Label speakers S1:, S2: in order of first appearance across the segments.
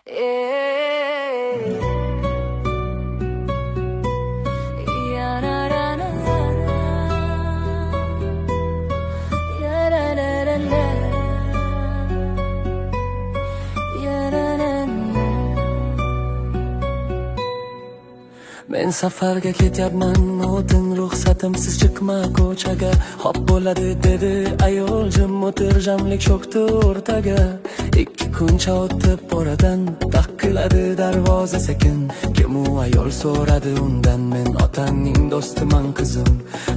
S1: Ey. Ya-ra-ra-ra-ra. Ya-ra-ra-ra-ra. Ya-ra-ra-ra.
S2: Men safarga ketyapman, o'tin, ruxsatimsiz chiqma ko'chaga. Hop, bo'ladi, dedi ayol, jim o'tir, jamlik cho'kdi o'rtaga. 2 kuncha o'tib oradan, taqilladi darvoza sekin. Kim u ayol, so'radi undan. Men otangning do'stiman, qizim.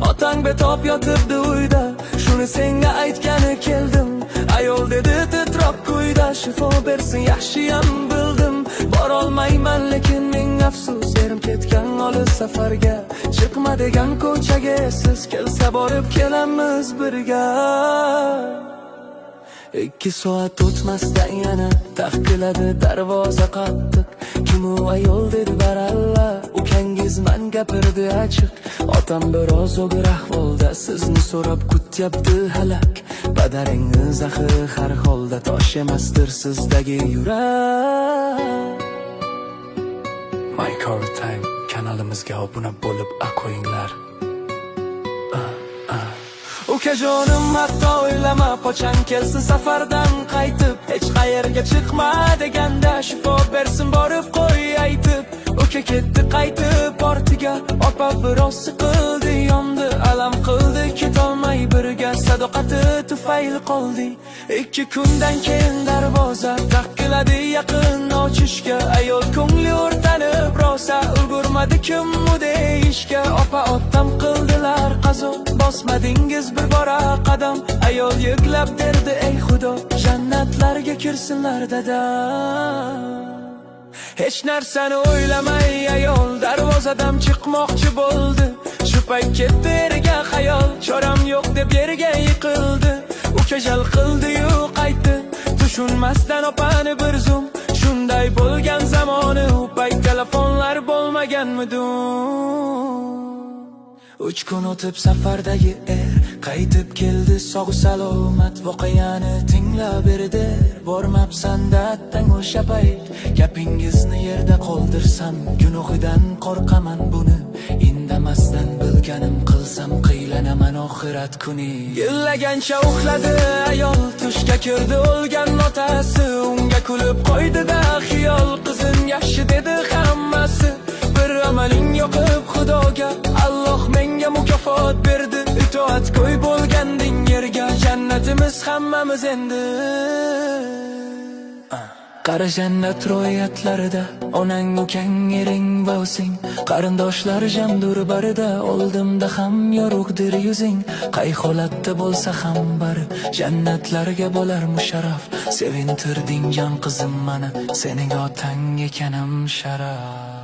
S2: Otang betob yotibdi uyda, shuni senga aytgani keldim. Ayol dedi titroq kuyda: Shifo bersin, yaxshiyam bildim. Borolmayman lekin, ming afsus, erim ketgan olis safarga. Chiqma degan ko'chaga siz, kelsa borib kelamiz birga. 2 soat o'tmasdan yana taqilladi darvoza qattiq. Kim u ayol, dedi baralla. Ukangizman, gapirdi achiq. Otam biroz o'gir ahvolda, sizni so'rab kutyapti halak. Padaringiz axir har holda tosh emasdir sizdagi yurak. My Cover Time kanalimizga obuna bo'lib qo'yinglar. Ukajonim, hatto o'ylama, pochang kelsin safardan qaytib. Hech qayerga chiqma deganda, shifo bersin, borib qo'y aytib. Uka ketdi qaytib ortiga, opa biroz siqildi, yondi, alam qildi, ketolmay birga, sadoqati tufayli qoldi. 2 kundan keyin darvoza taqilladi yaqin ochishga. Ayol ko'ngli o'rtanib rosa, ulgurmadi kim u deyishga. Opa, otam qildilar qazo, bosmadingiz bir bora qadam. Ayol yig'lab derdi: Ey Xudo, jannatlarga kirsinlar dada. Hech narsani o'ylamay ayol darvozadan chiqmoqchi bo'ldi. Shu payt ketdi eriga xayol, choram yo'q deb yerga yiqildi. Uka jal qildi-yu qaytdi, tushunmasdan opani bir zum. Shunday bo'lgan zamoni, u payt telefonlar bo'lmaganmidi? 3 kun o'tib safardagi er qaytib keldi sog' salomat. Voqeani tinglab berdi: Bormabsan-da, attang, o'sha payt. Gapingizni yerda qoldirsam, gunohidan qo'rqaman buni. Indamasdan bilganim qilsam, qiylanaman oxirat kuni. Yillagancha uxladi ayol, tushga kirdi o'lgan otasi. Unga kulib qo'ydi-da xiyol, qizim yaxshi dedi hammasi. Bir amaling yoqib Xudoga, Alloh menga mukofot berdi. Itoatko'y bo'lganding yerga, jannatimiz hammamiz endi. Qara, jannat ro'yatlarida onang, ukang, ering va o'zing. Qarindoshlar jamdur barida, oldimda ham yorug'dir yuzing. Qay holatda bo'lsa ham bari jannatlarga bo'lar musharraf. Sevintirding jon qizim mani, sening otang ekanim sharaf.